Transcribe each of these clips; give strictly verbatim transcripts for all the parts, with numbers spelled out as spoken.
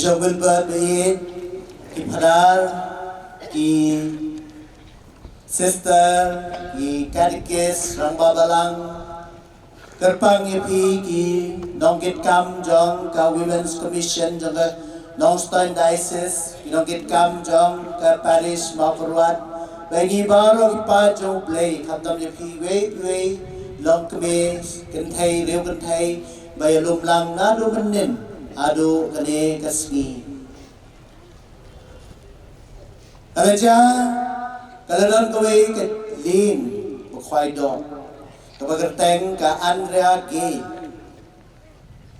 Jong Wilbur baieit, ki phadar, ki sister, ki katekis, rangbah balang, kyrpang ïa phi ki nongkitkam jong ka Women's Commission jong ka Nongstoiñ Diocese, ki nongkitkam jong ka Parish Mawkyrwat, bad ngi baroh ki paid jong U Blei, khamtam ïa phi uwei uwei, longkmie, kynthei, riewkynthei, ba ïalum lang naduh mynnin haduh kane ka sngi. Ka la jia, ka la don kawei ka lieng ba khwai doh, kaba kyrteng ka Andrea Gail.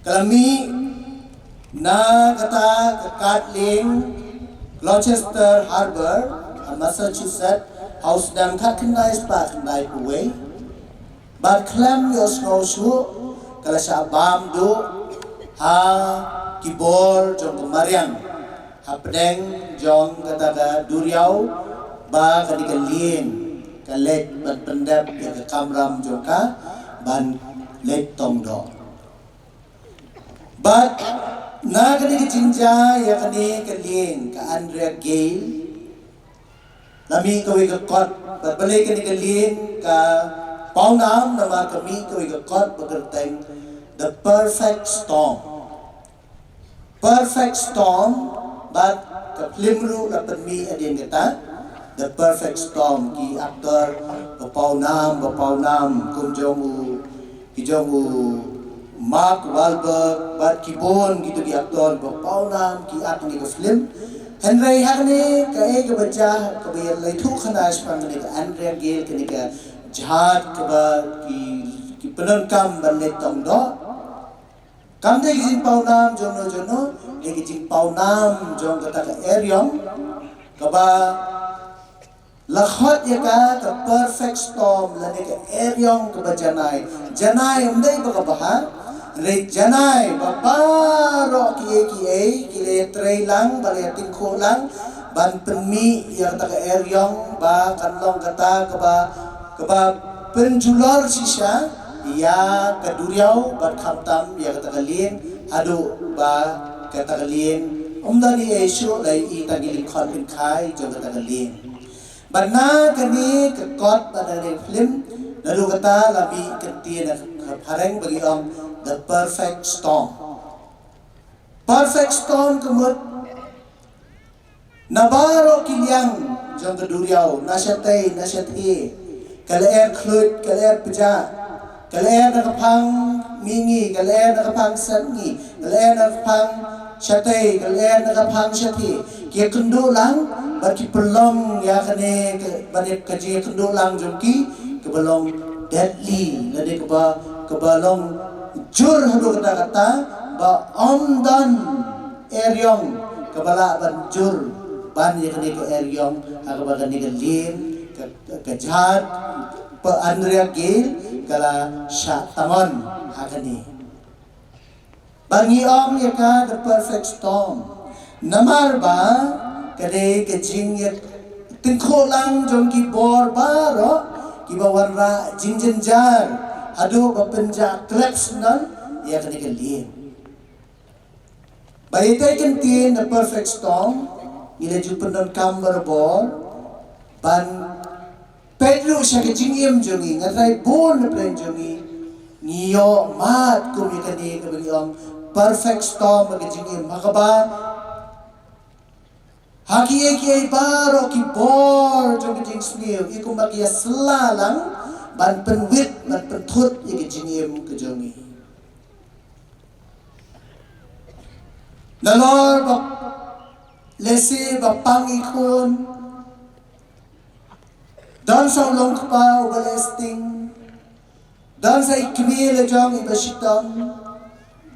Ka la mih na kata ka kad lieng Gloucester Harbour ha Massachusetts ha u snem khatkhyndai spah khyndaiphew wei. Bad khlem ïohsngew shuh, ka la shah bam duh ha ki bor jong ka mariang hapdeng jong kata ka duriaw, ba kane ka lieng ka leit ban pyndep ïa ka kamram jong ka ban leit tong doh. Bad na kane ka jingjia ïa kane ka lieng ka Andrea Gail, la mih kawei ka kot, bad balei kane ka lieng ka pawnam, namar ka mih kawei ka kot ba kyrteng The Perfect Storm. Perfect Storm, bad ka phlim ruh la pynmih hadien kata, The Perfect Storm, ki actor ba pawnam, ba pawnam, kum jong u ki jong u Mark Wahlberg, bad ki bun kito ki actor ba pawnam ki act ha kane ka film. Hynrei ha kane kaei kaba jia, kaba ïa laithuh khana shaphang kane ka Andrea Gail, kane ka jhad kaba ki, ki pyndonkam ban leit tong doh. Kam dei ka jingpawnam jong no jong no, dei ka jingpawnam jong kata ka eriong kaba la khot ïa ka ka perfect storm, lane ka eriong kaba janai. Janai ym dei ba ka bha, hynrei janai ba baroh kiei kiei ki la ïatrei lang, ba la ïatyngkhuh lang ban pynmih ïa kata ka eriong ba kan long kata kaba, kaba pynjulor shisha ïa ka duriaw bad khamtam ïa kata ka lieng, haduh ba kata ka lieng ym don ei ei shuh, la i tang ki lyngkhot lyngkhai jong kata ka lieng. Bad na kane ka kot bad na kane ka film, naduh kata la mih kyntien ha ka phareng ba ki ong The Perfect Storm. Perfect Storm ka mut na baroh ki liang jong ka duriaw, na shatei na shathie, ka lyer khluit, ka lyer pjah, ka lyer na ka phang mihngi, ka lyer na ka phang sepngi, ka lyer na ka phang shatei, ka lyer na ka phang shathie, ki ïakynduh lang bad ki pynlong ïa kane ka, bad ïa ka jingïakynduh lang jong ki kaba long deadly, lane kaba, kaba long jur haduh katta katta, ba ym don eriong kaba lah ban jur ban ïa kane ka eriong ha kaba kane ka lieng, ka, ka, ka jhad, pa Andrea Gail, ka la shah tangon ha kane. Ba ngi ong ïa ka the perfect storm. Namar ba ka dei ka jingïatyngkhuh lang jong ki bor baroh kiba wanrah jingjynjar haduh ba pynjah khlep sngewbha ïa kane ka lieng. Ba ïa kata ka ktien the perfect storm, ngi la ju pyndonkam barabor ban peit ruh sha ka jingim jong ngi, nga trai bun na pdeng jong ngi, ngi ïoh mad kum ïa kane kaba ngi ong perfect storm ha ka jingim, ha kaba ha kiei kiei baroh ki bor jong ka jingsniew, i kumba ki ïasylla lang ban pynwit, ban pynthut ïa ka jingim ka jong ngi. Nalor ba lehse ba pang i khun, don sa u longkpa uba leh sting, don sa i kmie la jong iba shitom,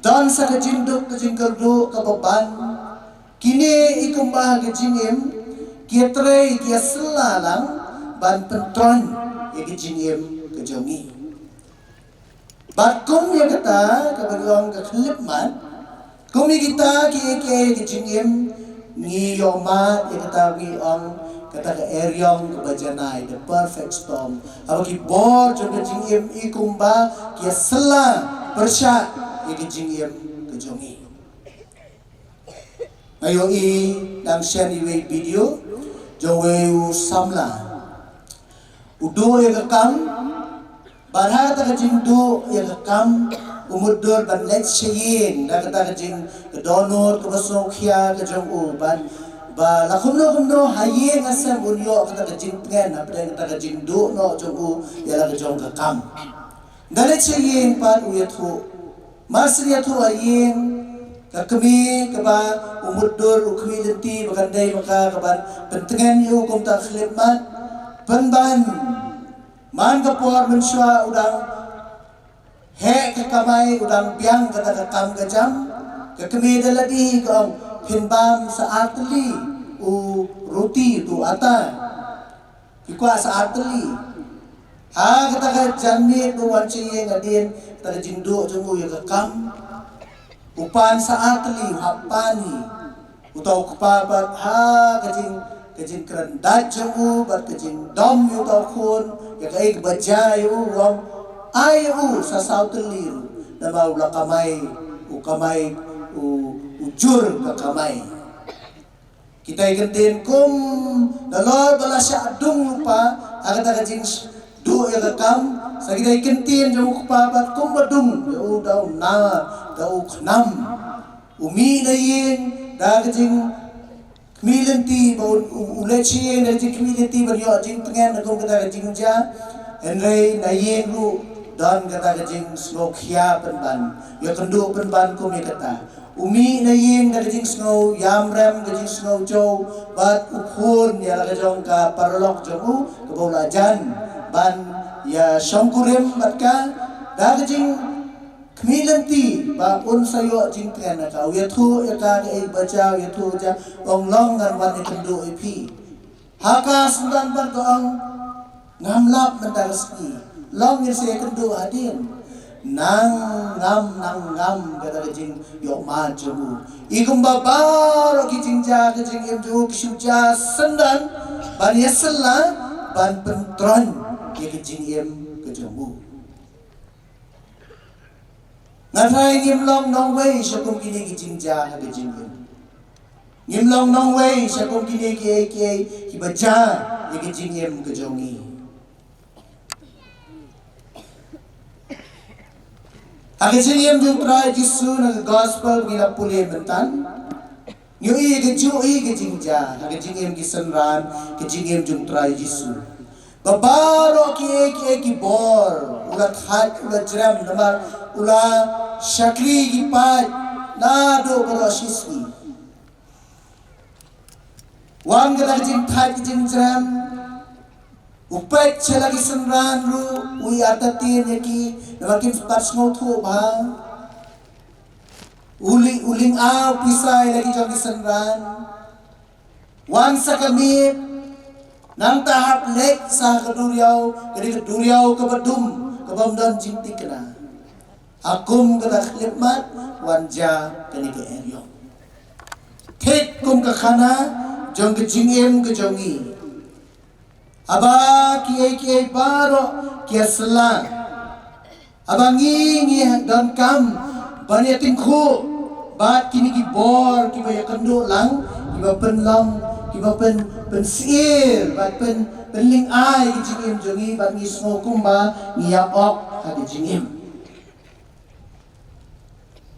don sa ka jingduk ka jingkyrduh kaba ban. Kine i kumba ka jingim ki ïatrei, ki ïasylla lang ban pyntron ïa ka jingim ka jong ngi. Bad kum ïa kata kaba ngi ong ka khyllipmat, kum ïa kita kiei kiei ka jingim, ngi ïoh mad ïa kata ngi ong kata ka eriong kaba janai, the perfect storm. Haba ki bor jong ka jingim i kumba ki ïasylla pyrshah ïa ka jingim ka jong ngi. Nga ïohi dang shen iwei video jong uwei u samla. U duh ïa ka kam, bad ha kata ka jingduh ïa ka kam, u mutdur ban leit sha ïing da kata ka jing, ka dohnud kaba sngewkhia ka jong u, ban ba la kumno kumno ha ïing ha sem un ïoh kata ka jingtngen hapdeng kata ka jingduh noh jong u ïa la ka jong ka kam. Da leit sha ïing pat u ïathuh. Mar shu ïathuh ha ïing, ka kmie kaba u mutdur, u khmih lynti ba kan dei ma ka, kaban pyntngen ïa u kumta khyllipmat, pynban man ka por mynshuwa u dang heh ka kamai, u dang biang kata ka kam ka jam. Ka kmie da lade hi ka ong, phin bam sa ar tylli u roti, uto u ata. Phi kwah sa ar tylli? Ha kata ka janmiet ba u wan sha ïing hadien kata ka jingduh jong u ïa ka kam, u pan sa ar tylli, u hap pan hi. Uta u kpa pat ha ka jing, ka jingkren dait jong u bad ka jingdom ïa uta u khun, ïa kaei kaba jia ïa u, u ong, ai ïa u sa saw tylli ruh, namar u la kamai, u kamai, u, u jur ka kamai. Kita ki ktien kum, nalor ba la shah dung u kpa ha kata ka jingduh ïa ka kam, sa kita ki ktien jong u kpa pat kum ba dung ïa u, da u nar, da u khnam. U mih na ïing da ka jingkhmih lynti, ba u, u, u leit sha ïing da ka jingkhmih lynti ban ïoh jingtngen na kum kata ka jingjia. Hynrei na ïing ruh don kata ka jingsngewkhia pynban, ïakynduh pynban kum ïa kata. U mih na ïing da ka jingsngew ïamrem, ka jingsngew jew, bad u phone ïa la ka jong ka paralok jong u kaba u la jan ban ïashongkurim bad ka, da ka jingkhmih lynti ba un sa ïoh jingtngen na ka. U ïathuh ïa ka kaei ba jia, u ïathuh jia, ong long ngan wan ïakynduh ïa phi. Ha ka sngewdon pat ka ong, ngam lap mynta ka sngi. Long ngin sa ïakynduh hadien. Nang ngam, nang ngam, kata ka jingïohmad jong u. I kumba baroh ki jingjia ka jingim jong u ki shu jia syndon ban ïasylla, ban pyntroiñ ïa ka jingim ka jong u. Nga tharai ngim long nongwei sha kum kine ki jingjia ha ka jingim. Ngim long nongwei sha kum kine kiei kiei kiba jia ïa ka jingim ka jong ngi. Ha ka jingim jong u Trai Jisu, na ka gospel ngi la pule mynta, ngi ïohi ka jingïohi ka jingjia ha ka jingim ki synran, ka jingim jong u Trai Jisu. Ba baroh kiei kiei ki bor u la thait, u la jrem, namar u la shakri ki paid naduh baroh shisngi. Wan kata ka jingthait ka jingjrem, u peit sha la ki synran ruh, u ïa artatien ïa ki, namar kim pat sngewthuh bha. U li, u lynga, u pisa ïa la ki jong ki synran. Wan sa ka miet, nangta hap leit sa ka duriaw, ka dei ka duriaw kaba dum, kaba ym don jingthikna. Ha kum kata khyllipmat, wan jia kane ka eriong. Thik kum ka khana jong ka jingim ka jong ngi. Haba kiei kiei baroh ki ïasylla, haba ngi, ngi donkam ban ïatyngkhuh bad kine ki bor kiba ïakynduh lang, kiba pynlong, kiba pyn, pynsyier bad pyn, pynlyngai ka jingim jong ngi, bad ngi sngew kumba ngi ïa ok ha ka jingim.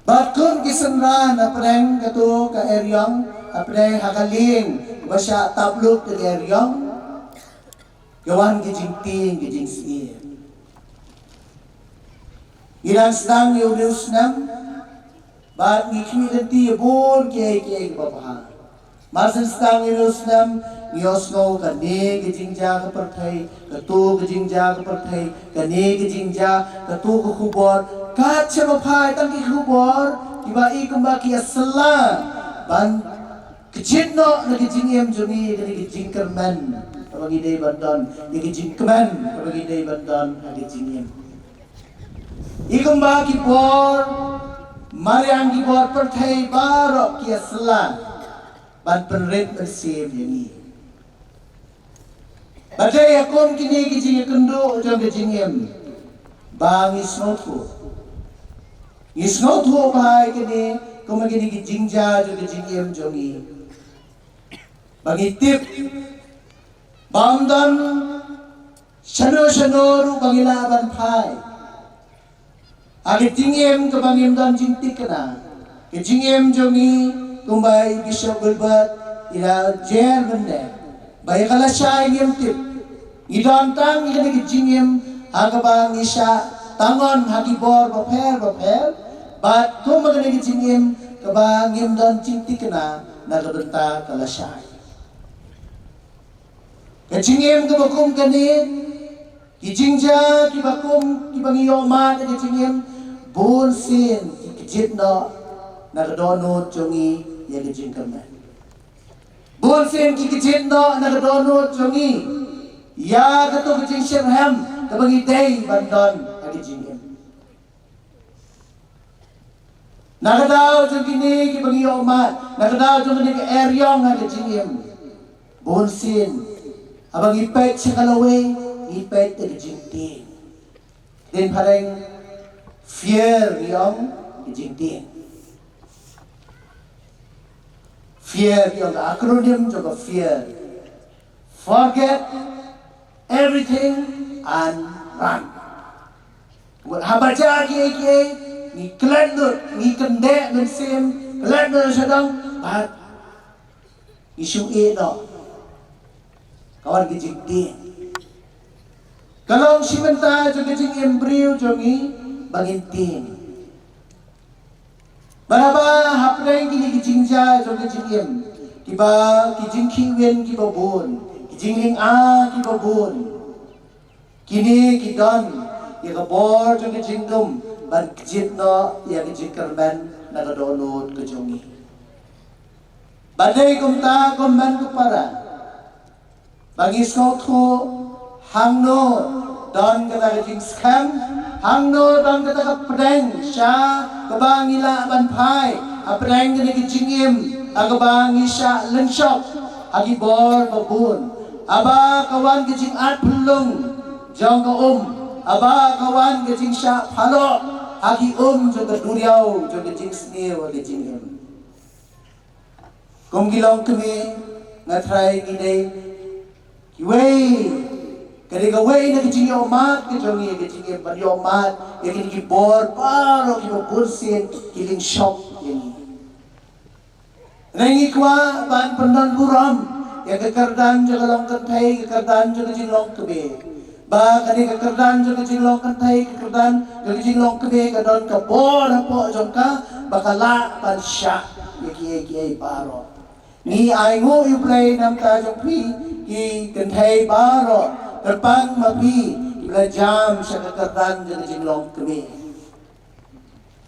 Bad kum ki synran, hapdeng kato ka eriong, hapdeng ha ka lieng ba shah tap lut ka eriong, ka wan ka jingtieng, ka jingsyier. Ngi dang sdang ïa une u snem, bad ngi khmih lynti ïa bun kiei kiei kiba bha. Mar shen sdang ïa une u snem, ngi ïohsngew kane ka jingjia ka pyrthei, kato ka jingjia ka pyrthei, kane ka jingjia, kato ka khubor. Kat shaba phai tang ki khubor kiba i kumba ki ïasylla ban kjit noh na ka jingim jong ngi, kane ka jingkyrmen kaba ngi dei ban don, ïa ka jingkmen kaba ngi dei ban don ha ka jingim. I kumba ki bor mariang, ki bor pyrthei baroh ki ïasylla ban pynrit mynsiem ïa ngi. Ba dei ha kum kine ki jingïakynduh jong ka jingim ba ngi sngewthuh. Ngi sngewthuh ba ha kine Kum ha kine ki jingjia jong ka jingim jong ngi, ba ngi tip ba ym don shano shano ruh ba ngi lah ban phai ha ka jingim kaba ngim don jingthikna. Ka jingim jong ngi, kumba i Bishop Wilbert i la jer mynne, ba ïa ka lashai ngim tip. Ngi don tang ïa kane ka jingim ha kaba ngi shah tang on ha ki bor bapher bapher, bad kum ha kane ka jingim kaba ngim don jingthikna na ka bynta ka lashai. Ka jingim kaba kum kane, ki jingjia kiba kum kiba ngi ïoh mad ha ka jingim, bun sien ki kjit noh na ka dohnud jong ngi ïa ka jingkyrmen. Bun sien ki kjit noh na ka dohnud jong ngi ïa kato ka jingshitrhem kaba ngi dei ban don ha ka jingim. Na ka daw jong kine kiba ngi ïoh mad, na ka daw jong kine ki eriong ha ka jingim, bun sien haba ngi peit sha ka lawei, ngi peit da ka jingtieng. Ktien phareng, fear, ïa ka jingtieng. Fear, ïa ka acronym jong ka fear. Forget everything and run. Wat haba jia kiei kiei, ngi klet lut, ngi kyndeh mynsiem, klet lut sha dong, bad ngi shu ïeh noh. Ka wan ka jingtieng. Ka long shi bynta jong ka jingim briew jong ngi ba ngin tieng. Bad haba hapdeng kine ki jingjia jong ka jingim, kiba ki jingkhih win kiba bun, ki jinglynga kiba bun, kine ki don ïa ka bor jong ka jingdum ban kjit noh ïa ka jingkyrmen na ka dohnud ka jong ngi. Bad dei kumta, kumban ko para, ba ngi sngewthuh hangno don kata ka jingskhem, hangno don kata ka pdeng sha kaba ngi lah ban phai hapdeng kane ka jingim ha kaba ngi shah lynshop ha ki bor ba bun, haba ka wan ka jingat pynlong jong ka um, haba ka wan ka jingshah phalok ha ki um jong ka duriaw jong ka jingsniew ha ka jingim. Kum ki longkmie, nga tharai ngi dei kiwei, ka dei kawei na ka jingïohmad ka jong ngi ha ka jingim, ban ïohmad ïa kine ki bor baroh kiba bun sien ki lynshop ïa ngi. Hynrei ngi kwah ban pyndonburom ïa ka kyrdan jong ka longkynthei, ka kyrdan jong ka jinglong kmie. Ba kane ka kyrdan jong ka jinglong kynthei, ka kyrdan jong ka jinglong kmie ka don ka bor hapoh jong ka, ba ka lah ban shah ïa kiei kiei baroh. Ngi ainguh ïa U Blei na ka bynta jong phi ki kynthei baroh, kyrpang ma phi kiba la jam sha ka kyrdan jong ka jinglong kmie.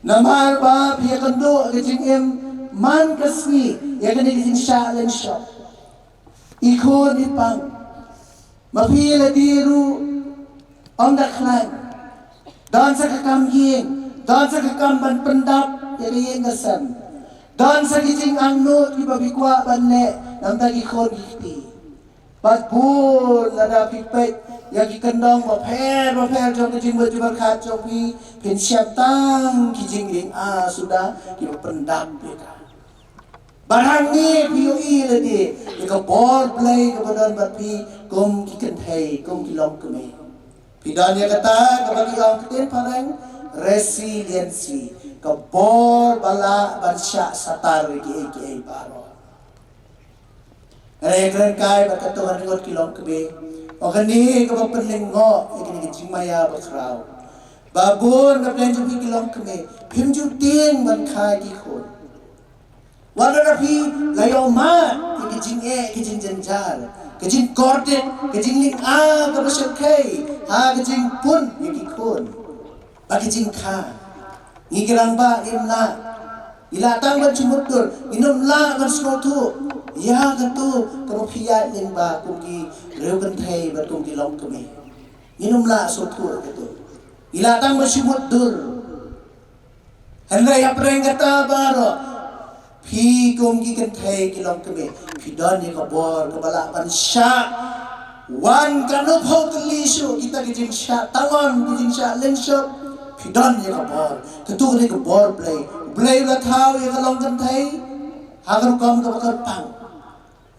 Namar ba phi ïakynduh ka jingim man ka sngi ïa kane ka jingshah lynshop. I khun i pang, ma phi lade ruh ym da khlaiñ. Don sa ka kam ïing, don sa ka kam ban pyndap ïa ka ïing ka sem. Don sa ki jingangnud kiba phi kwah ban leh na ka bynta ki khun ki kti. Bad bun lada phi peit ïa ki kyndong bapher bapher jong ka jingmut jingpyrkhat jong phi, phin shem tang ki jinglynga suda kiba pyndap ïa ka. Bad hangne phi ïohi lade ïa ka bor Blei kaba don bad phi kum ki kynthei, kum ki longkmie. Phi don ïa kata kaba ki ong ktien phareng resiliency, ka bor ba lah ban shah satar ïa kiei kiei baroh. Nga la ïakren kai bad katto katne ngut ki longkmie. Ong kane kaba pynlyngngoh ïa kane ka jingmaïa bakhraw, ba bun na pdeng jong phi ki longkmie phim ju tieng ban kha ïa ki khun. Wat lada phi la ïohmad ïa ka jingeh, ka jingjynjar, ka jingkordit, ka jinglynga kaba shyrkhei ha ka jingpun ïa ki khun. Ba ka jingkha, ngi ki rangbah ngim lah, ngi lah tang ban shu mutdur, ngim lah ban sngewthuh ïa kato kaba phi ïaid lyngba kum ki briew kynthei bad kum ki longkmie. Ngim lah sngewthuh ïa kato. Ngi lah tang ban shu mutdur. Hynrei hapdeng kata baroh, phi kum ki kynthei ki longkmie, phi don ïa ka bor kaba lah ban shah wan katno phew tylli shuh kita ki jingshah tang on, ki jingshah lynshop. Phi don ïa ka bor, kato ka dei ka bor Blei Blei u la thaw ïa ka long kynthei ha ka rukom kaba kyrpang.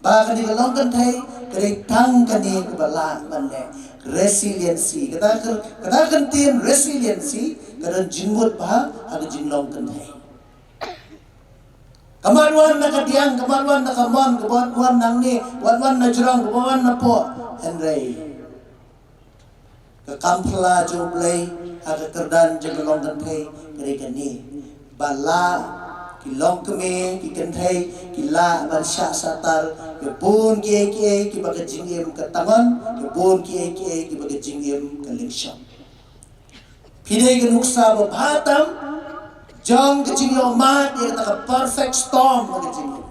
Ba kane ka long kynthei ka dei tang kane kaba lah ban leh. Resiliency. Kata ka, kata ka ktien resiliency ka don jingmut bha ha ka jinglong kynthei. Ka mat wan na ka diang, ka mat wan na ka mon, ka mat wan nangne, wan wan na jrong, ka mat wan na poh. Hynrei ka kam phylla jong U Blei ha ka kyrdan jong ka long kynthei ka dei kane. Ba la ki longkmie, ki kynthei ki lah ban shah satar ïa bun kiei kiei kiba ka jingim ka tangon, ïa bun kiei kiei kiba ka jingim ka lyngshop. Phi dei ka nuksa ba bha tam jong ka jingïohmad ïa kata ka perfect storm ka jingim.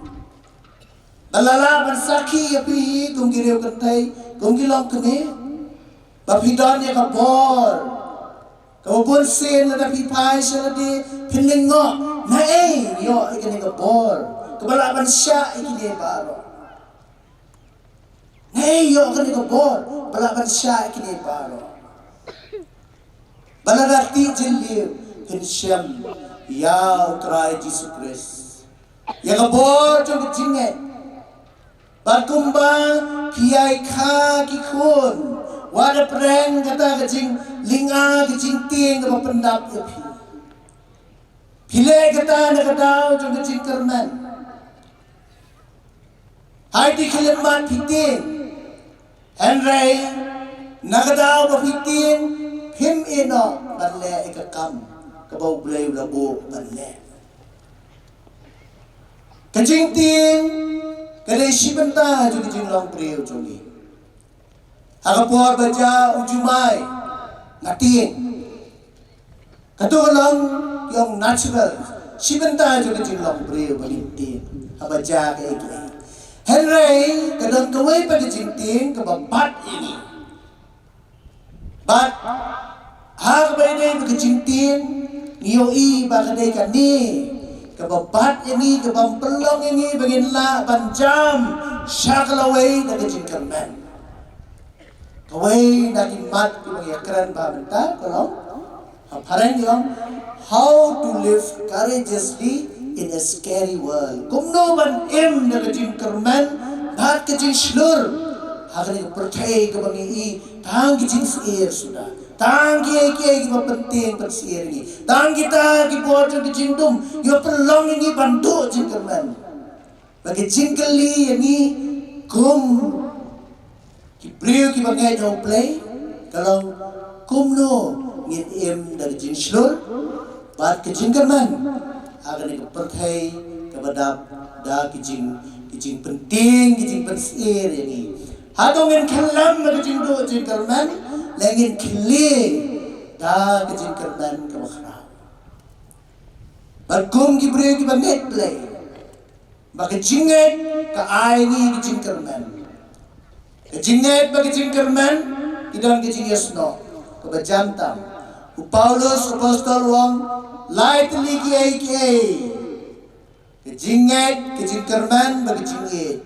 Ba la lah ban sakhi ïa phi kum ki riew kynthei, kum ki longkmie. Ba phi don ïa ka bor kaba bun sien lada phi phai sha lade phin lyngngoh. Naei ïoh ïa kane ka bor kaba lah ban shah ïa kine baroh. Naei ïoh kane ka bor ba lah ban shah ïa kine baroh. Ba lada tih jylliew phin shem ïa U Trai Jisu Khrist. Ïa ka bor jong ka jingngeit. Bad kumba phi ïai kha ki khun, wat da pyrshang kata ka jinglyngngoh, ka jingtieng kaba pyndap ïa phi. Phi leh kata na ka daw jong ka jingkyrmen. Hato khyllipmat phi tieng. Hynrei na ka daw ba phi tieng, phim ïehnoh ban leh ïa ka kam kaba U Blei u la buh ban leh. Ka jingtieng ka dei shi bynta jong ka jinglong briew jong ngi. Ha ka por ba jia u jumai nga tieng. Kato ka long ki ong natural, shi bynta jong ka jinglong briew ba ngin tieng haba jia kaei kaei. Hynrei ka don kawei pat ka jingtieng kaba bat ïa ngi. Bad ha kaba ïadei bad ka jingtieng, ngi ïohi ba ka dei kane kaba bat ïa ngi, kaba pynlong ïa ngi ba ngin lah ban jam sha ka lawei da ka jingkyrmen. Kawei na ki mat kiba ngi ïakren bha mynta ka long, ha phareng ka long, how to live courageously in a scary world. Kumno ban im da ka jingkyrmen bad ka jingshlur ha kane ka pyrthei kaba ngi i tang ki jingsyier suda, tang kiei kiei kiba pyntieng pynsyier ïa ngi, tang kita ki bor jong ka jingdum kiba pynlong ïa ngi ban duh jingkyrmen. Ba ka jingkylli ïa ngi kum ki briew kiba ngeit ha U Blei ka long kumno ngin im da ka jingshlur bad ka jingkyrmen ha kane ka pyrthei kaba dap da ki jing, ki jingpyntieng, ki jingpynsyier ïa ngi. Hato ngin khyllem da ka jingduh jingkyrmen lane ngin khlieh da ka jingkyrmen kaba khraw? Bad kum ki briew kiba ngeit Blei, ba ka jingngeit ka ai ngi ka jingkyrmen. Ka jingngeit bad ka jingkyrmen ki don ka jingïasnoh kaba jan tam. U Paulus apostol u ong lai tylli kiei kiei. Ka jingngeit, ka jingkyrmen bad ka jingïeit.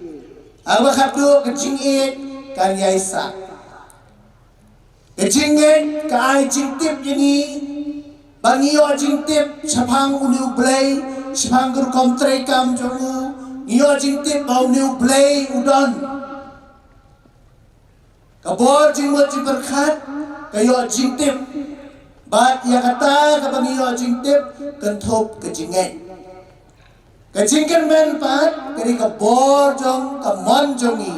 Haba khatduh ka jingïeit kan ïai sah. Ka jingngeit ka ai jingtip ïa ngi ba ngi ïoh jingtip shaphang une U Blei, shaphang ka rukom treikam jong u. Ngi ïoh jingtip ba une U Blei u don. Ka bor jingmut jingpyrkhat ka ïoh jingtip. Bad ïa kata kaba ngi ïoh jingtip kynthup ka jingngeit. Ka jingkyrmen pat ka dei ka bor jong ka mon jong ngi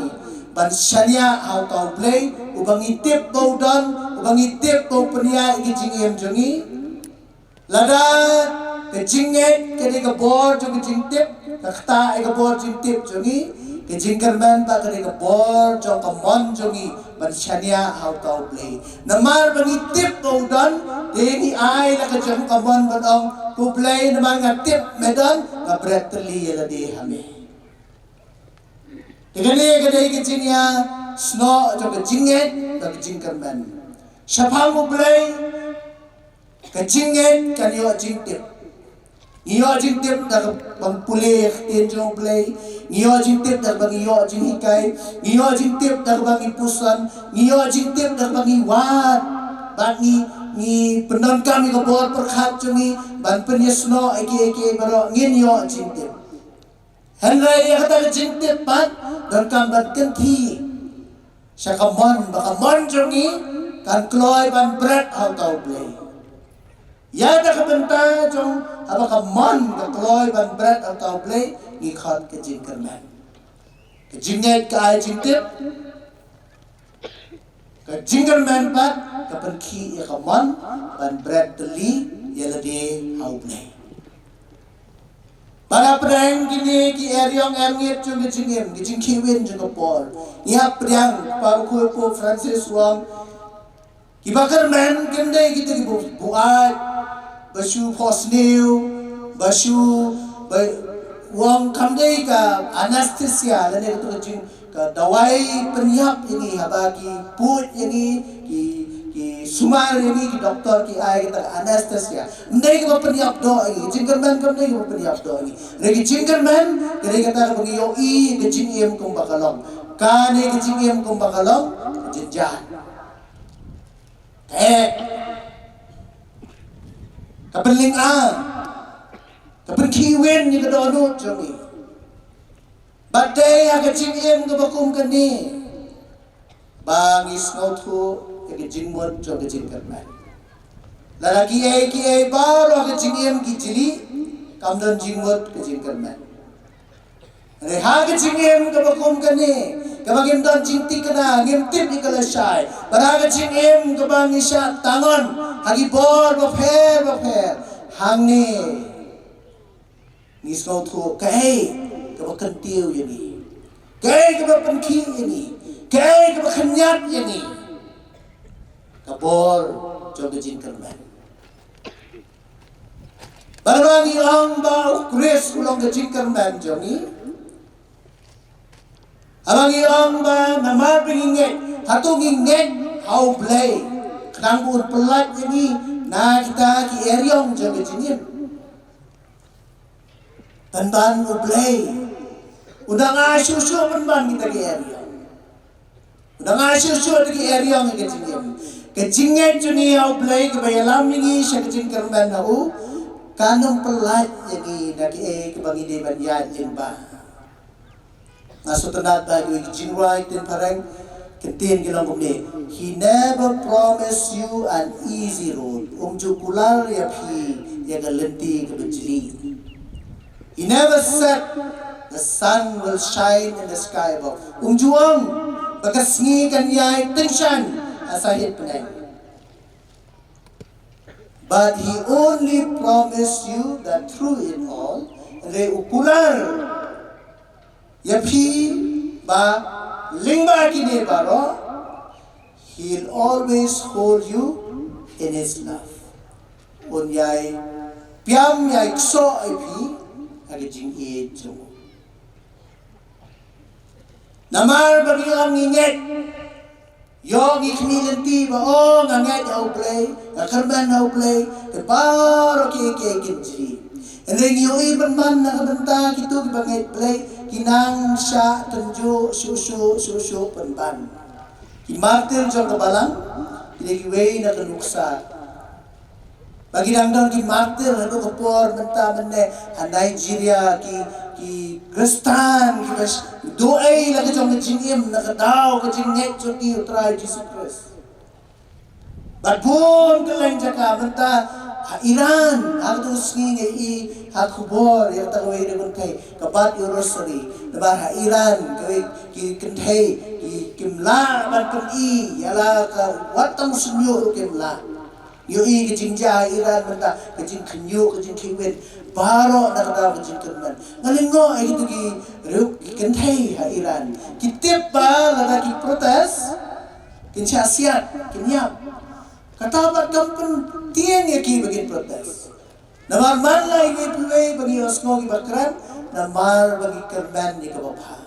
ban shaniah ha uta U Blei uba ngi tip ba u don, uba ngi tip ba u pynïaid ïa ka jingim jong ngi. Lada ka jingngeit ka dei ka bor jong ka jingtip, ka ktah ïa ka bor jingtip jong ngi, ka jingkyrmen pat ka dei ka bor jong ka mon jong ngi ban shaniah ha uta U Blei. Namar ba ngi tip ba u don, te ngi ai la ka jong ka mon ban ong, ko Blei, namar nga tip me don, nga bret tylli ïa lade ha me. Te kane ka dei ka jingïasnoh jong ka jingngeit bad ka jingkyrmen. Shaphang U Blei, ka jingngeit kan ïoh jingtip. Ngi ïoh jingtip da kaba ngi pule ïa ka ktien jong U Blei. Ngi ïoh jingtip da kaba ngi ïoh jinghikai. Ngi ïoh jingtip da kaba ngi puson. Ngi ïoh jingtip da kaba ngi wad. Bad ngi ngi pyndonkam ïa ka bor pyrkhat jong ngi ban pynïasnoh ïa kiei kiei baroh, ngin ïoh jingtip. Hynrei ïa kata ka jingtip pat donkam ban kynthih sha ka mon, ba ka mon jong ngi kan kloi ban bret ha uta U Blei. Ïa kata ka bynta jong, haba ka mon ka kloi ban bret ha uta U Blei, ngi khot ka jingkyrmen. Ka jingngeit ka ai jingtip, ka jingkyrmen pat ka pynkhih ïa ka mon ban bret tylli ïa lade ha U Blei. Ba la pyrshang kine ki eriong erngit jong ka jingim, ka jingkhih win jong ka por. Ngi hap pyrshang, Kpa Bakhuid Pope Francis u ong, kiba kyrmen kim dei kita kiba buaid, ba shu phohsniew, ba shu, ba, u ong kam dei ka anesthesia lane kato ka jing, ka dawai pynïap ïa ngi haba ki pud ïa ngi, ki, ki sumar ïa ngi, ki doktor ki ai kata ka anesthesia. Ym dei kaba pynïap doh ïa ngi, jingkyrmen kam dei kaba pynïap doh ïa ngi. Hynrei ka jingkyrmen ka dei kata kaba ngi ïohi ka jingim kumba ka long. Kane ka jingim kumba ka long ka jynjar. Ka eh, ka pynlyngngoh, ka pynkhih win ïa ka dohnud jong ngi. Bad dei ha ka jingim kaba kum kane ba ngi sngewthuh ïa ka jingmut jong ka jingkyrmen. Lada kiei kiei baroh ha ka jingim ki jylliew, kam don jingmut ka jingkyrmen. Hynrei ha ka jingim kaba kum kane, kaba ngim don jingthikna, ngim tip ïa ka lashai, bad ha ka jingim kaba ngi shah tangon ha ki bor bapher bapher, hangne ngi sngewthuh kaei kaba kyntiew ïa ngi, kaei kaba pynkhih ïa ngi, kaei kaba khynñiat ïa ngi, ka bor jong ka jingkyrmen. Bad haba ngi ong ba U Khrist u long ka jingkyrmen jong ngi, haba ngi ong ba namar ba ngi ngeit, hato ngi ngeit ha U Blei khnang ba un pyllait ïa ngi na kita ki eriong jong ka jingim? Pynban U Blei u dang ai shuh shuh pynban kita ki eriong. U dang ai shuh shuh kita ki eriong ïa ka jingim. Ka jingngeit jong ngi ha U Blei kaba ïalam ïa ngi sha ka jingkyrmen ha u, kan ym pyllait ïa ngi na kiei kiba ngi dei ban ïaid lyngba. Nga sngewtynnat ba ha ka jingrwai ktien phareng, ka ktien ka long kumne: He never promise you an easy road. Um ju kular ïa phi ïa ka lynti kaba jylliew. He never said the sun will shine in the sky above. Um ju ong ba ka sngi kan ïai tyngshaiñ ha sahit bneng. But he only promised you that through it all, hynrei u kular ïa phi ba lyngba kine baroh, he'll always hold you in his love. Un ïai piam, ïai ksoh ïa phi ha ka jingïeit jong u. Namar ba ngi ong ngi ngeit, ïoh ngi khmih lynti ba, oh, nga ngeit ha U Blei, nga kyrmen ha U Blei, te baroh kiei kiei kin jylliew. Hynrei ngi ïohi pynban na ka bynta kito kiba ngeit Blei, ki nang shah tynjuh shuh shuh shuh shuh pynban. Ki martir jong ka Balang ki dei kiwei na ka nuksa ba ki dang don, ki martir haduh ka por mynta mynne ha Nigeria, ki, ki Khristan kiba sh-, duh ei la ka jong ka jingim na ka daw ka jingngeit jong ki ha U Trai Jisu Khrist. Bad bun kylleng jaka mynta, ha Iran, ha katu ka sngi nga ïohi ha khubor ïa kata kawei ka kynthei ka bat ïa u rosary. Namar ha Iran kawei ki kynthei ki, kim lah ban pyni ïa la ka, wat tang u shñiuh ruh kim lah. Ïohi ka jingjia ha Iran mynta, ka jingkhñiuh, ka jingkhih win, baroh na kata ka jingkyrmen. Nga lyngngoh ïa kitu ki riew, ki kynthei ha Iran, ki tip ba lada ki protest kin shah siat, kin ïap. Kata pat kam pyntieng ïa ki ba kin protest. Namar man la ïa kiwei ba ngi ïohsngew kiba kren, namar ba ngi kyrmen ïa kaba bha.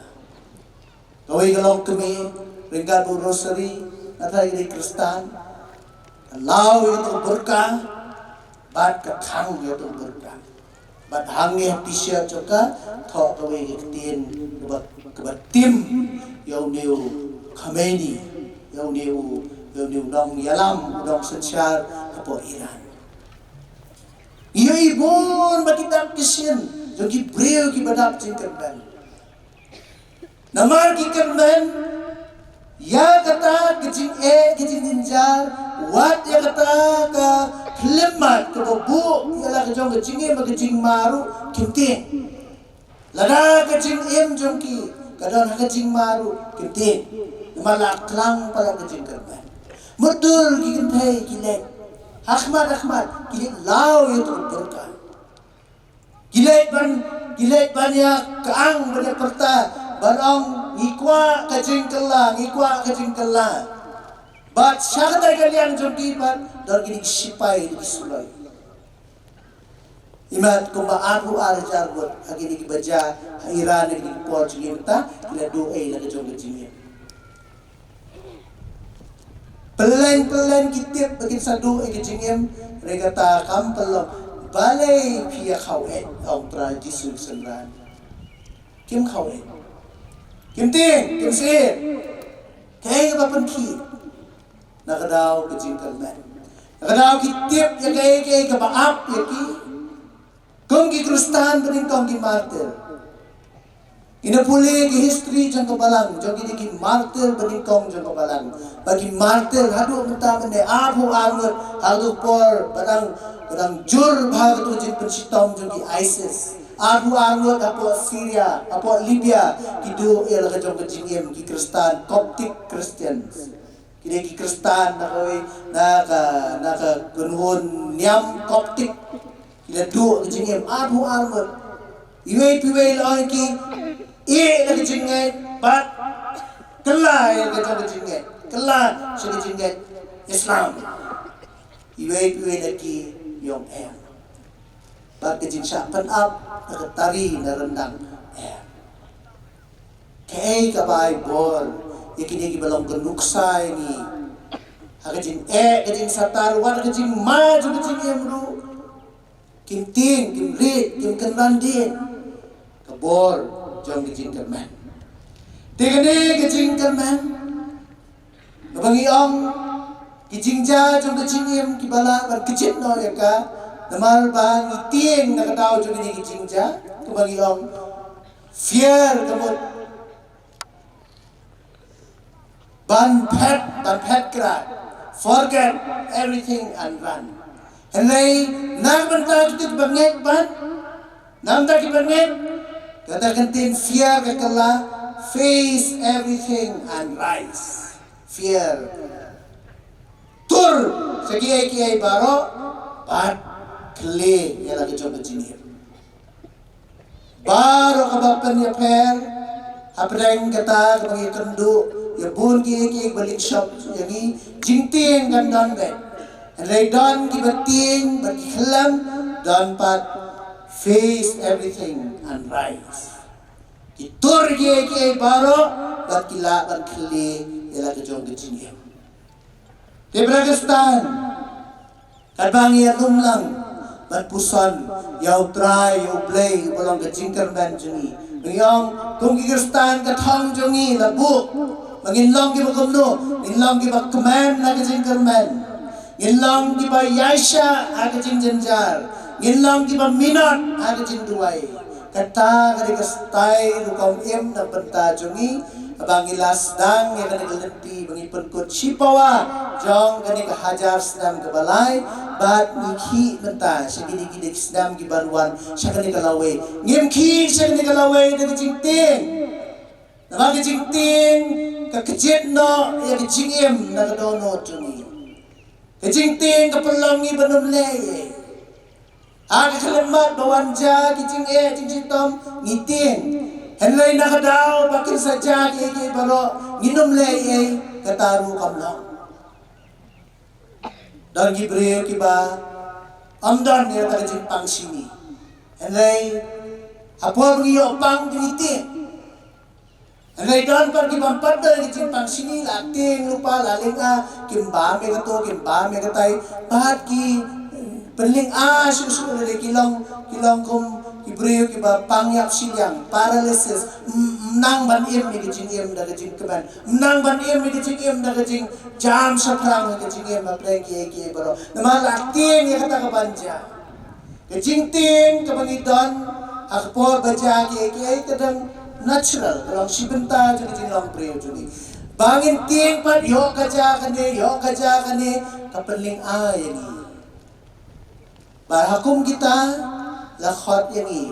Kawei ka longkmie, ryngkat u rosary, nga tharai ka dei Khristan, ka law ïa ka burqa bad ka thang ïa ka burqa. Bad hangne ha t-shirt jong ka thoh kawei ka ktien kaba, kaba tim ïa une u Khomeini, ïa une u, ïa une u nongïalam, u nongsynshar ha hapoh Iran. Ïohi bun ba ki dap ki shin jong ki briew kiba dap jingkyrmen. Namar ki kyrmen ïa kata ka jingeh, ka jingjynjar, wat ïa kata ka khyllipmat kaba buh ïa la ka jong ka jingim bad ka jingma ruh kim tieng. Lada ka jingim jong ki ka don ha ka jingma ruh kim tieng. Namar la klang palat ka jingkyrmen. Mutdur ki kynthei ki leit ha khmat ha khmat, ki leit law ïa uto u burqa. Ki leit ban, ki leit ban ïa kyang, ban ïa pyrta, ban ong ngi kwah ka jingkylla, ngi kwah ka jingkylla. Bad sha katei ka liang jong ki pat don kine ki sipai, ki suloi. Imat kumba arphew ar hajar ngut ha kine kiba jia ha Iran ha kine ki por jong ngi mynta, ki la duh ei la ka jong ka jingim. Pyllein pyllein ki tip ba kin sa duh ei ka jingim, hynrei kata kam pynlong. Balei phi ïa khaw eh, ong Trai Jisu Synran. Kim khaw eh. Kim tieng, kim syier. Kaei kaba pynkhih? Na ka daw ka jingkyrmen. Na ka daw ki tip ïa kaei kaei kaba ap ïa ki. Kum ki Khristan ba nyngkong ki martir. Ina pule ki history jong ka balang, jong kine ki martir ba nyngkong jong ka balang. Ba ki martir haduh mynta mynne arphew ar ngut, haduh por ba dang, ba dang jur bha ka tu jingpynshitom jong ki ISIS. Arphew ar ngut hapoh Syria, hapoh Libya, ki duh ïa la ka jong ka jingim, ki Khristan, Coptic Christians. Kine ki Khristan na kawei, na ka, na ka kynhun niam Coptic. Ki la duh ka jingim arphew ar ngut. Iwei pa iwei la ong ki, ïeh la ka jingngeit, bad kylla ïa la ka jong ka jingngeit. Kylla sha ka jingngeit Islam. Iwei pa iwei la ki ong em. Bad ka jingshah pynap na ka tari na ryndang em. Kaei kaba ai bor ïa kine kiba long ka nuksa ïa ngi? Ha ka jingeh, ka jingsatar, wat ka jingma jong ka jingim ruh, kim tieng, kim rit, kim kynran dien ka bor jong ka jingkyrmen. Te kane ka jingkyrmen, kaba ngi ong ki jingjia jong ka jingim kiba lah ban kjit noh ïa ka, namar ba ngi tieng na ka daw jong kine ki jingjia, kaba ngi ong fear ka mut ban phet, ban phet krad. Forget everything and run. Hynrei na ka bynta kito kiba ngeit ban, na ka bynta kiba ngeit, kata ka ktien fear ka kylla, face everything and rise. Fear. Tur sha kiei kiei baroh, bad khlieh ïa la ka jong ka jingim. Baroh kaba pynïapher hapdeng kata kaba ngi kynduh ïa bun kiei kiei ba lynshop ïa ngi, jingtieng kan don beit. Hynrei don kiba tieng bad ki khyllem, don pat face everything and rise. Ki tur kiei kiei baroh bad ki lah ban khlieh ïa la ka jong ka jingim. Te para Khristan, katba ngi ïalum lang ban puson ïa U Trai, ïa U Blei uba long ka jingkyrmen jong ngi, ngi ong kum ki Khristan ka thong jong ngi la buh ba ngin long kiba kumno? Ngin long kiba kmen ha ka jingkyrmen. Ngin long kiba ïaishah ha ka jingjynjar. Ngin long kiba minot ha ka jingduwai. Kata ka dei ka style rukom im na bynta jong ngi, ba ngi la sdang ïa kane ka lynti ba ngi pynkut shi pawa jong kane ka hajar snem kaba lai, bad ngi khih mynta sha kine ki dei ki snem ki ban wan sha kane ka lawei. Ngim khih sha kane ka lawei da ka jingtieng. Namar ka jingtieng ka kjit noh ïa ka jingim na ka dohnud jong ngi. Ka jingtieng ka pynlong ngi ban ym leh ei ei. Ha ka khyllipmat ba wan jia ki jingeh jingshitom ngi tieng. Hynrei na ka daw ba kin sa jia kiei kiei baroh ngin ym leh ei ei, kata ruh kam long. Don ki briew kiba ym don ïa kata ka jingpang shini. Hynrei ha por ba ngi ïoh pang te ngi tieng. Hynrei don pat ki bym pat don ki jingpang shini, la tieng lypa, la lynga, kim bam ïa kato, kim bam ïa katai, bad ki pynlynga shuh shuh, lada ki long, ki long kum ki briew kiba pang ïap shiliang, paralysis. Mm, mm. Nang ban im ïa ka jingim da ka jingkmen. Nang ban im ïa ka jingim da ka jingjam shaphrang ïa ka jingim hapdeng kiei kiei baroh. Namar la tieng ïa kata ka ban jia. Ka jingtieng kaba ngi don ha ka por ba jia kiei kiei ka dang natural, ka long shi bynta jong ka jinglong briew jong ngi. Ba ngin tieng pat ïoh ka jia kane, ïoh ka jia kane, ka pynlyngngoh ïa ngi. Bad ha kum kita la khot ïa ngi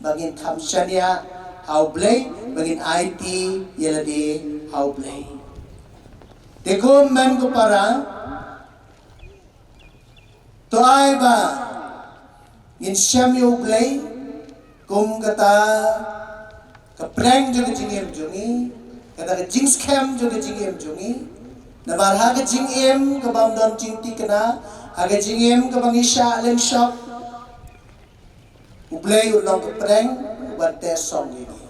ba ngin kham shaniah ha U Blei, ba ngin aiti ïa lade ha U Blei. Te kum men ko para, to ai ba ngin shem ïa U Blei kum kata ka pdeng jong ka jingim jong ngi, kata ka jingskhem jong ka jingim jong ngi. Namar ha ka jingim kaba ym don jingthikna, ha ka jingim kaba ngi shah lyngshop, U Blei u long ka pdeng uban teh song ïa ngi.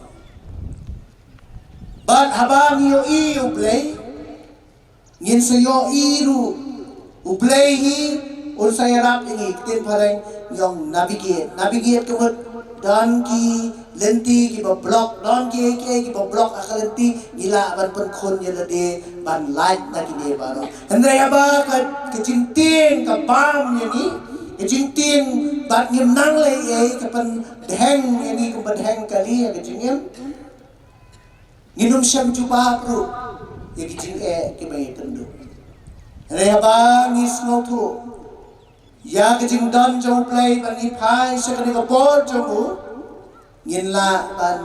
Bad haba ngi ïohi U Blei, ngin sa ïohi ruh U Blei hi un sa ïarap ïa ngi. Ktien phareng ngi ong navigate. Navigate ka mut don ki lynti kiba block, don kiei kiei kiba block ha ka lynti, ngi lah ban pynkhun ïa lade ban lait na kine baroh. Hynrei haba ka, ka jingtieng ka bam ïa ngi, ka jingtieng bad ngim nang leh ei ei, ka pynheng ïa ngi kumba dheng kali ha ka jingim. Ngin ym shym jubab ruh ïa ki jingeh kiba ngi kynduh. Hynrei haba ngi sngewthuh ïa ka jingdon jong U Blei ban ngi phai sha kane ka bor jong u, ngin lah ban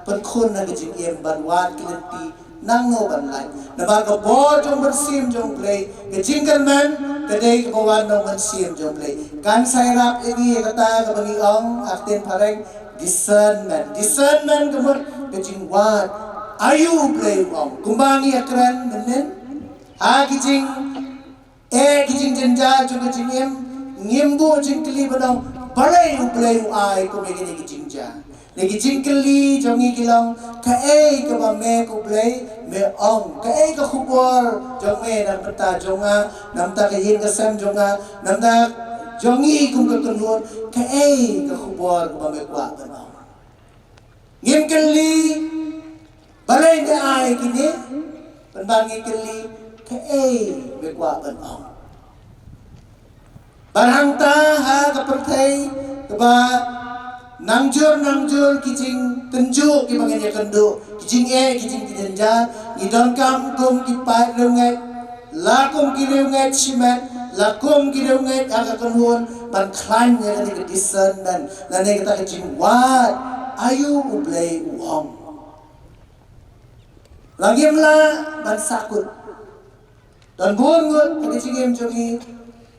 pynkhun ha ka jingim ban wad ki lynti nangno ban lait. Namar ka bor jong U Mynsiem jong U Blei, ka jingkyrmen ka dei kaba wan na U Mynsiem jong U Blei. Kan sa ïarap ïa ngi ïa kata kaba ngi ong ha ktien phareng discernment. Discernment ka mut ka jingwad aïu U Blei u ong. Kumba ngi ïakren mynnin ha ki jingeh, ki jingjynjar jong ka jingim, ngim buh jingkylli ban ong balei U Blei u ai kum ïa kine ki jingjia. Ne ki jingkylli jong ngi ki long, kaei kaba me ko Blei me ong, kaei ka khubor jong me na ka bynta jong nga, na ka bynta ka ïing ka sem jong nga, na ka bynta jong ngi kum ka kynhun, kaei ka khubor kaba me kwah ban ong. Ngim kylli balei me ai kine, pynban ngi kylli kaei me kwah ban ong. Bad hangta ha ka pyrthei kaba nangjur nangjur ki jingtynjuh kiba ngin ïakynduh, ki jingeh, ki jingtynjuh, ngi donkam kum ki paid riewngeit, la kum ki riewngeit shimet, la kum ki riewngeit ha ka kynhun, ban khlaiñ ïa kane ka discernment lane kata ka jingwad aïu U Blei u ong. La ngim lah ban sahkut. Don bun ngut ha ka jingim jong ngi,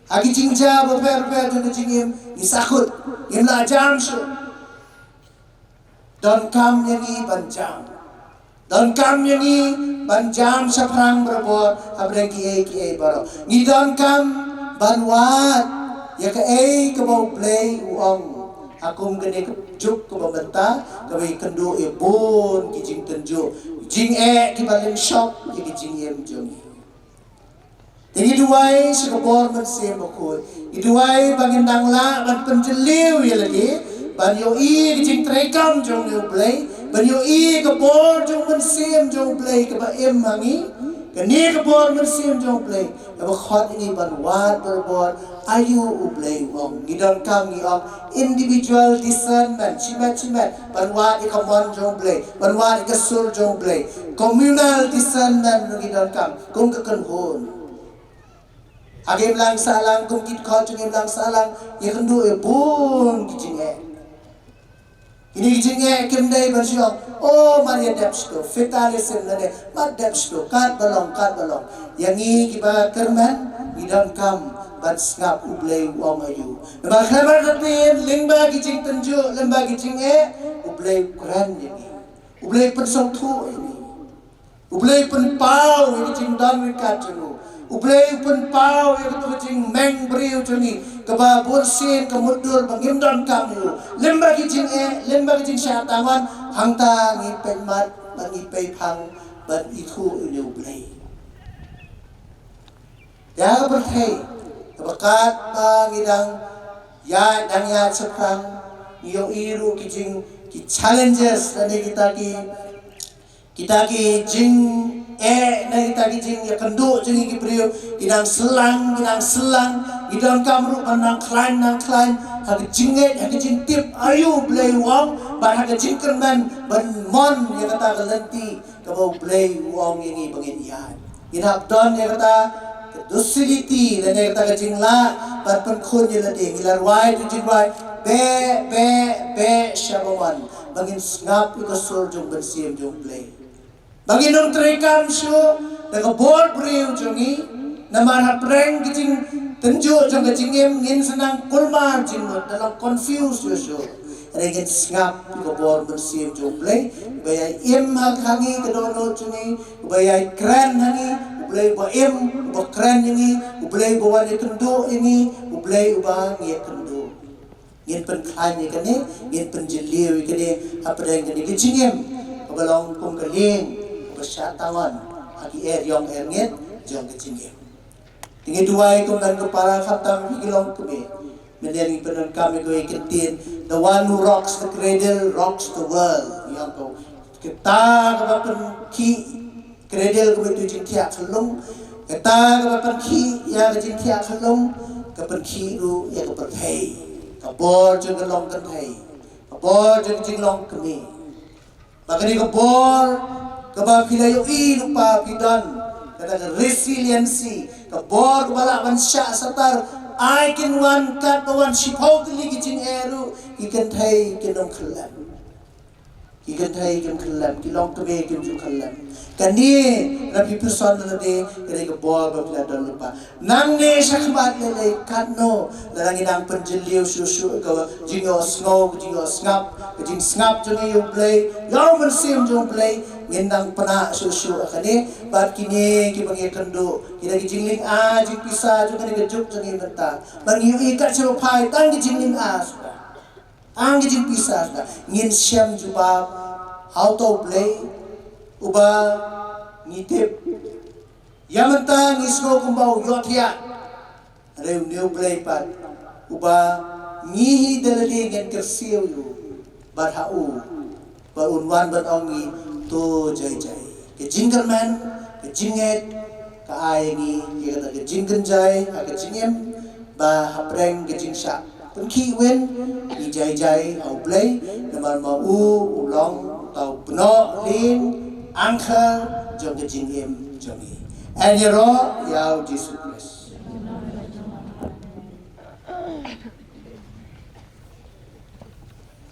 ha ki jingjia bapher bapher jong ka jingim, ngi sahkut, ngim lah jam shuh. Donkam ïa ngi ban jam. Donkam ïa ngi ban jam shaphrang barabor hapdeng kiei kiei baroh. Ngi donkam ban wad ïa kaei kaba U Blei u ong ha kum kane ka juk kaba mynta, kaba ïakynduh ïa bun ki jingtynjuh, jingeh kiba lyngshop ïa ki jingim jong ngi. Te ngi duwai sha ka bor Mynsiem Bakhuid. Ngi duwai ba ngin nang lah ban pynjylliew ïa lade, ban ïohi ka jingtreikam jong U Blei, ban ïohi ka bor jong Mynsiem jong U Blei kaba im ha ngi. Kane ka bor Mynsiem jong U Blei kaba khot ïa ngi ban wad barabor aïu U Blei u ong. Ngi donkam, ngi ong individual discernment, shimet shimet, ban wad ïa ka mon jong U Blei, ban wad ïa ka sur jong U Blei. Communal discernment ngi donkam kum ka kynhun. Ha ka imlang sahlang, kum ki dkhot jong ka imlang sahlang, ïakynduh ïa bun ki jingeh. Kine ki jingeh kim dei ban shu ong, oh, mar ïa dep shto, fatalism lane, mar dep shto, katba long, katba long. Ïa ngi kiba kyrmen, ngi donkam ban sngap U Blei u ong aïu. Namar khlem artatien, lyngba ki jingtynjuh, lyngba ki jingeh, U Blei u kren ïa ngi. U Blei u pynsngewthuh ïa ngi. U Blei u pynpaw ïa ka jingdon ryngkat jong u. U Blei u pynpaw ïa kato ka jingmeng briew jong ngi kaba bunsien ka mutdur ba ngim donkam ïa u. Lyngba ki jingeh, lyngba ki jingshah tangwan, hangta ngi peit mat bad ngi peit phang bad ithuh ïa une U Blei. Ïa ka pyrthei kaba katba ngi dang ïaid, dang ïaid shaphrang, ngi ïohi ruh ki jing, ki challenges lane kita ki Kita ki jingeh, na kita ki jingïakynduh jong ngi ki briew, ki nang syllang, ki nang syllang, ngi donkam ruh ban nang khlaiñ, nang khlaiñ ha ka jingngeit, ha ka jingtip aïu U Blei u ong, bad ha ka jingkyrmen ban mon ïa kata ka lynti kaba U Blei u ong ïa ngi ba ngin ïaid. Ngin hap don ïa kata ka docility lane kata ka jinglah ban pynkhun ïa lade. Ngi la rwai tu jingrwai, beh beh beh sha ba mon, ba ngin sngap ïa ka sur jong U Mynsiem jong U Blei. Ba ngin ym treikam shuh da ka bor briew jong ngi. Namar hapdeng ka jingtynjuh jong ka jingim ngin sa nang kulmar jingmut, da long confuse shuh shuh. Hynrei ngin sngap ïa ka bor mynsiem jong U Blei, ba ïai im ha ka ngi ka dohnud jong ngi, ba ïai kren ha ngi. U Blei ba im, ba kren ïa ngi, U Blei ba wan ïakynduh ïa ngi, U Blei uba ngi ïakynduh. Ngin pynkhlaiñ ïa kane, ngin pynjylliew ïa kane hapdeng kane ka jingim kaba long kum ka lieng kaba shah tangon ha ki eriong erngit jong ka jingim. Te ngi duwai kum don ka para khamtam ki longkmie. Mynne ngi pyndonkam ïa ka ktien, "The one who rocks the cradle rocks the world." Ïa ka, kata kaba pynkhih cradle kaba tu jingthiah khyllung, kata kaba pynkhih ïa ka jingthiah khyllung, ka pynkhih ruh ïa ka pyrthei. Ka bor jong ka long kynthei, ka bor jong ka jinglong kmie. Ba kane ka bor kaba phi la ïohi lypa phi don, kata ka resiliency, ka bor kaba lah ban shah satar, ai kin wan kat ba wan shiphew tylli ki jingeh ruh, ki kynthei kin ym khyllem. Ki kynthei kim khyllem, ki longkmie kim ju khyllem. Kane, lada phi pyrshang lade, kane ka bor ba phi la don lypa. Nangne shakhmat lei lei katno, lada ngi nang pynjylliew shuh shuh ka jingïohsngew, ka jingïohsngap, ka jingsngap jong ngi ïa U Blei, ïa U Mynsiem jong U Blei, ngin nang pynah shuh shuh kane, bad kine kiba ngi ïakynduh, kita ki jinglynga jingpisa jong kane ka juk jong ngi mynta. Bad ngi ïohi kat shaba phai tang ki jinglynga suda. Tang ki jingpisa suda. Ngin shem jubab ha uta U Blei uba ngi tip. Ïa mynta ngi sngew kumba u ïohthiah. Hynrei une U Blei pat uba ngi hi da lade ngin kyrsiew ïa u. Bad ha u ba un wan ban ong ïa ngi, to jai jai. Ka jingkyrmen, ka jingngeit, ka ai ïa ngi ïa kata ka jingkynjai ha ka jingim, ba hapdeng ka jingshah pynkhih win, ngi jai jai ha U Blei, namar ma u u long uta u bnoh lieng, anchor jong ka jingim jong ngi. Yn ïaroh ïa U Jisu Khrist.